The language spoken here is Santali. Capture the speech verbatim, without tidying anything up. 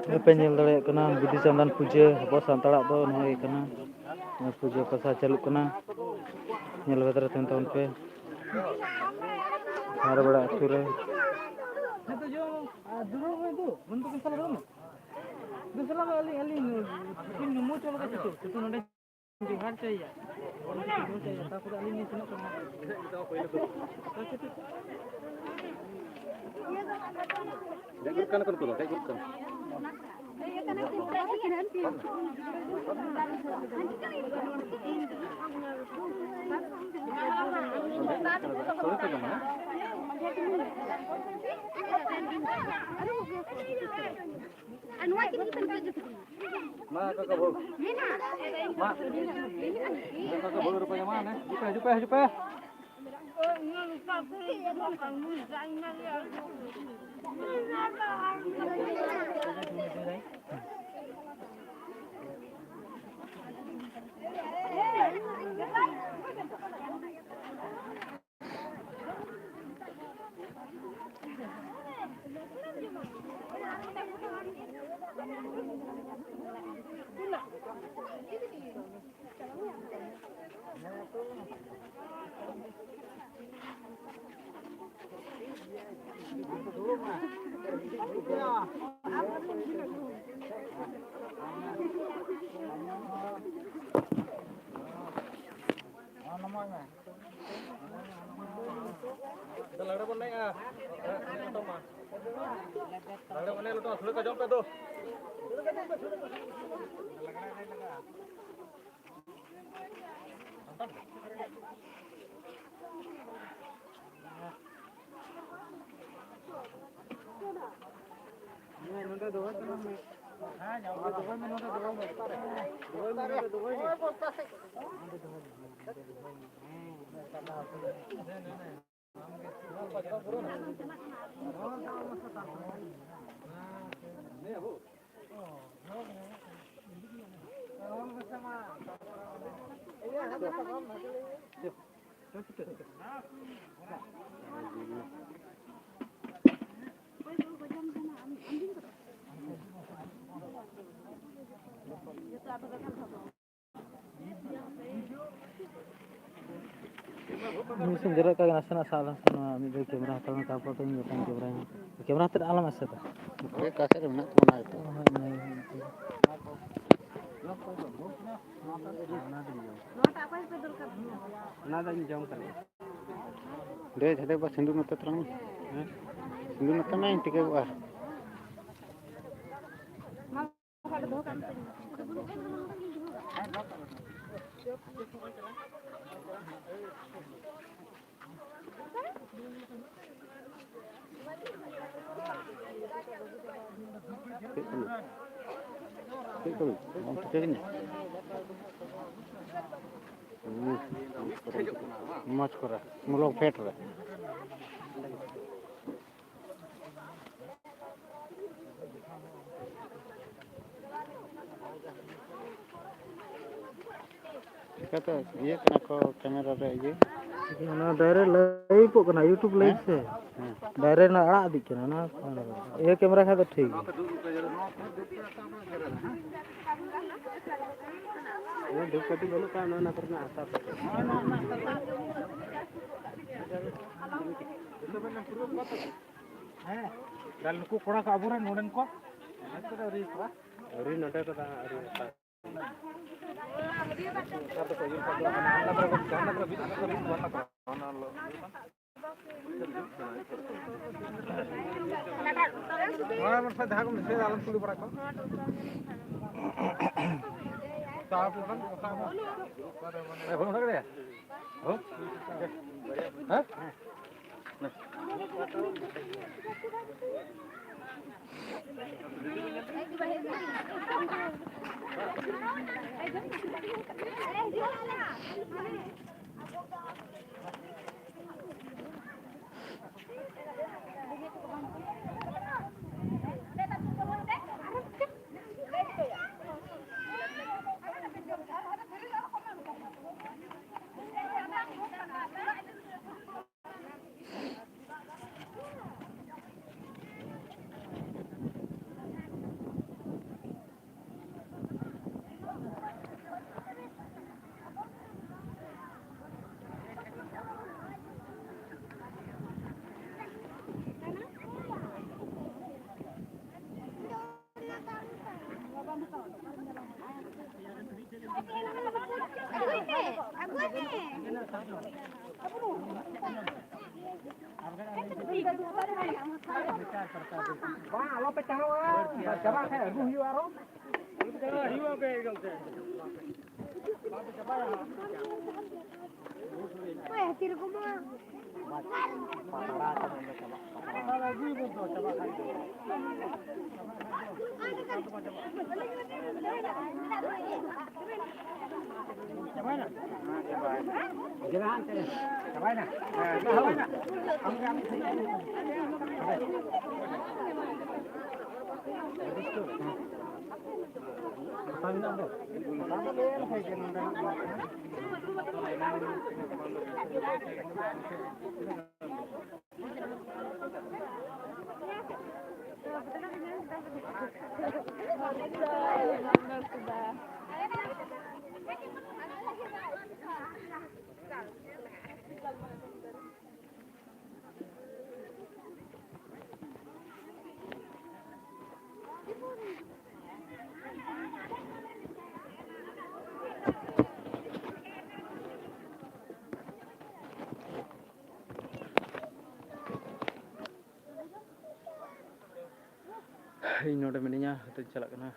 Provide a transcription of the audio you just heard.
ᱱᱚᱜᱼᱚᱭ ᱯᱮ ᱧᱮᱞ ᱫᱟᱲᱮᱭᱟᱜ ᱠᱟᱱᱟ, ᱵᱤᱫᱩ ᱪᱟᱸᱫᱟᱱ ᱯᱩᱡᱟᱹ ᱟᱵᱚ ᱥᱟᱱᱛᱟᱲᱟᱜ ᱫᱚ ᱱᱚᱣᱟ ᱜᱮ ᱠᱟᱱᱟ᱾ ᱯᱩᱡᱟᱹ ᱯᱟᱥᱟ ᱪᱟᱹᱞᱩᱜ ᱠᱟᱱᱟ, ᱧᱮᱞ ᱵᱷᱮᱫ ᱨᱮ ᱛᱟᱦᱮᱱ ᱛᱟᱵᱚᱱ ᱯᱮ᱾ ᱦᱟᱨ ᱵᱮᱲᱟ ᱟᱹᱛᱩ ᱨᱮ᱾ ᱡᱚᱦᱟᱨ ᱪᱟᱹᱭᱟ᱾ ᱛᱟᱨᱯᱚᱨᱮ ᱟᱹᱞᱤᱧ ᱞᱤᱧ ᱥᱮᱱᱚᱜ ᱠᱟᱱᱟ᱾ ᱫᱮᱡ ᱜᱚᱫ ᱠᱟᱱᱟ ᱠᱚ ᱱᱩᱠᱩ ᱫᱚ, ᱫᱮᱡ ᱜᱚᱫ ᱠᱟᱱᱟ᱾ ᱥᱚᱲᱮ ᱠᱚ ᱡᱚᱢᱟ, ᱦᱮᱸ? ᱟᱨ ᱱᱚᱣᱟ ᱪᱮᱫ ᱞᱟᱹᱜᱤᱫ ᱯᱮ ᱱᱚᱰᱮ ᱡᱩᱛ ᱠᱟᱱᱟ? ᱢᱟ, ᱠᱟᱠᱟ ᱵᱟᱹᱦᱩ᱾ ᱢᱟ᱾ ᱠᱟᱠᱟ ᱵᱟᱹᱦᱩ ᱨᱩᱯᱟᱹᱭᱟ, ᱢᱟ, ᱱᱮ᱾ ᱦᱤᱡᱩᱜ ᱯᱮ, ᱦᱤᱡᱩᱜ ᱯᱮ, ᱦᱤᱡᱩᱜ ᱯᱮ᱾ ᱞᱟᱜᱽᱲᱮ ᱵᱚᱱ ᱮᱱᱮᱡᱼᱟ᱾ ᱞᱟᱜᱽᱲᱮ ᱵᱚᱱ ᱮᱱᱮᱡ, ᱞᱚᱴᱚᱢ ᱥᱩᱲᱟᱹ ᱠᱚ ᱡᱚᱢ ᱯᱮ ᱫᱩ᱾ ᱱᱚᱰᱮ ᱫᱚᱦᱚᱭ ᱛᱟᱞᱟᱝ ᱢᱮ᱾ ᱱᱚᱰᱮ ᱫᱚᱦᱚᱭ ᱢᱮ, ᱱᱚᱰᱮ ᱫᱚᱦᱚᱭ ᱢᱮ᱾ ᱫᱚᱦᱚᱭ ᱢᱮ, ᱱᱚᱰᱮ ᱫᱚᱦᱚᱭ ᱢᱮ᱾ ᱱᱚᱰᱮ ᱫᱚᱦᱚᱭ ᱢᱮ, ᱱᱚᱰᱮ ᱫᱚᱦᱚᱭ ᱢᱮ᱾ ᱦᱮᱸ᱾ ᱢᱤᱫ ᱥᱮᱫ ᱡᱮᱨᱮᱫ ᱠᱟᱜ ᱜᱮ ᱱᱟᱥᱮᱱᱟᱜ ᱥᱟᱵ ᱞᱮᱱ ᱥᱮ ᱱᱚᱣᱟ ᱢᱤᱫ ᱫᱷᱟᱣ ᱠᱮᱢᱮᱨᱟ ᱦᱟᱛᱟᱣ ᱢᱮ, ᱛᱟᱨᱯᱚᱨ ᱛᱚ ᱤᱧ ᱡᱚᱛᱚᱧ ᱠᱮᱢᱮᱨᱟᱭᱟ᱾ ᱠᱮᱢᱮᱨᱟ ᱦᱟᱛᱮᱫ ᱟᱞᱚᱢ ᱮᱥᱮᱫᱟ᱾ ᱦᱳᱭ, ᱚᱠᱟ ᱥᱮᱫ ᱨᱮ ᱢᱮᱱᱟᱜ ᱛᱟᱵᱚᱱᱟ ᱱᱤᱛᱚᱜ? ᱦᱳᱭ, ᱦᱳᱭ, ᱦᱳᱭ᱾ ᱚᱱᱟ ᱫᱚᱧ ᱡᱚᱢ ᱠᱟᱱᱟ᱾ ᱫᱮ, ᱡᱷᱟᱰᱮ ᱵᱟ, ᱥᱤᱸᱫᱩᱨ ᱱᱚᱛᱮ ᱛᱚᱨᱟᱝ ᱢᱮ᱾ ᱦᱮᱸ? ᱥᱤᱸᱫᱩᱨ ᱱᱚᱛᱮ ᱢᱮ, ᱤᱧ ᱴᱤᱠᱟᱹᱣᱜᱼᱟ᱾ ᱪᱮᱫ ᱠᱟᱱᱟ? ᱪᱮᱫ ᱠᱟᱱᱟ? ᱵᱟᱢ ᱴᱷᱤᱠᱟᱹ ᱠᱟᱹᱧᱟ? ᱦᱩᱸ, ᱢᱚᱡᱽ ᱠᱚᱨᱮ, ᱢᱩᱞᱚᱠ ᱯᱷᱮᱰ ᱨᱮ᱾ ᱪᱤᱠᱟᱹᱛᱮ ᱤᱭᱟᱹ ᱠᱟᱱᱟ ᱠᱚ ᱠᱮᱢᱮᱨᱟ ᱨᱮ ᱤᱭᱟᱹ? ᱚᱱᱟ ᱰᱟᱭᱨᱮᱠᱴ ᱞᱟᱭᱤᱵᱷᱚᱜ ᱠᱟᱱᱟ, YouTube ᱞᱟᱭᱤᱵᱷ ᱥᱮ᱾ ᱦᱮᱸ᱾ ᱰᱟᱭᱨᱮᱠᱴ ᱚᱱᱟ ᱟᱲᱟᱜ ᱤᱫᱤᱜ ᱠᱟᱱᱟ, ᱚᱱᱟ ᱤᱭᱟᱹ ᱠᱮᱢᱮᱨᱟ ᱠᱷᱟᱱ ᱫᱚ ᱴᱷᱤᱠ ᱜᱮᱭᱟ᱾ ᱚᱱᱟ ᱫᱷᱩᱯ ᱠᱟᱹᱴᱤᱡ ᱵᱟᱹᱱᱩᱜ ᱠᱷᱟᱱ ᱚᱱᱟ ᱠᱚᱨᱮᱱᱟᱜ ᱦᱟᱥᱟ ᱠᱚ᱾ ᱦᱮᱸ, ᱛᱟᱦᱞᱮ ᱱᱩᱠᱩ ᱠᱚᱲᱟ ᱠᱚ ᱟᱵᱚᱨᱮᱱ ᱱᱚᱰᱮᱱ ᱠᱚ᱾ ᱟᱹᱣᱨᱤ ᱱᱚᱰᱮ ᱠᱚᱫᱚ ᱦᱟᱸᱜ ᱟᱹᱣᱨᱤ ᱦᱟᱛᱟᱣ᱾ ᱱᱚᱣᱟ ᱢᱟᱥᱮ ᱡᱟᱦᱟᱸ ᱠᱚ ᱢᱮᱥᱮᱡ ᱟᱞᱚᱢ ᱠᱩᱞᱤ ᱵᱟᱲᱟ ᱠᱚᱣᱟ᱾ ᱪᱟ ᱠᱚ ᱵᱟᱝ, ᱠᱟᱛᱷᱟ ᱵᱟᱝ᱾ ᱦᱮᱸ? ᱵᱟᱝ, ᱟᱞᱚᱯᱮ ᱪᱟᱬᱚᱜᱼᱟ, ᱪᱟᱵᱟᱜ ᱠᱷᱟᱱ ᱟᱹᱜᱩ ᱦᱩᱭᱩᱜᱼᱟ ᱟᱨᱚ᱾ ᱦᱩᱭᱩᱜᱼᱟ ᱯᱮ ᱮᱠᱫᱚᱢ ᱛᱮ᱾ ᱦᱳᱭ, ᱦᱟᱹᱛᱤ ᱨᱚᱠᱚᱢ ᱢᱟ᱾ ᱤᱧ ᱱᱚᱰᱮ ᱢᱤᱱᱟᱹᱧᱟ, ᱦᱚᱭᱛᱳᱧ ᱪᱟᱞᱟᱜ ᱠᱟᱱᱟ᱾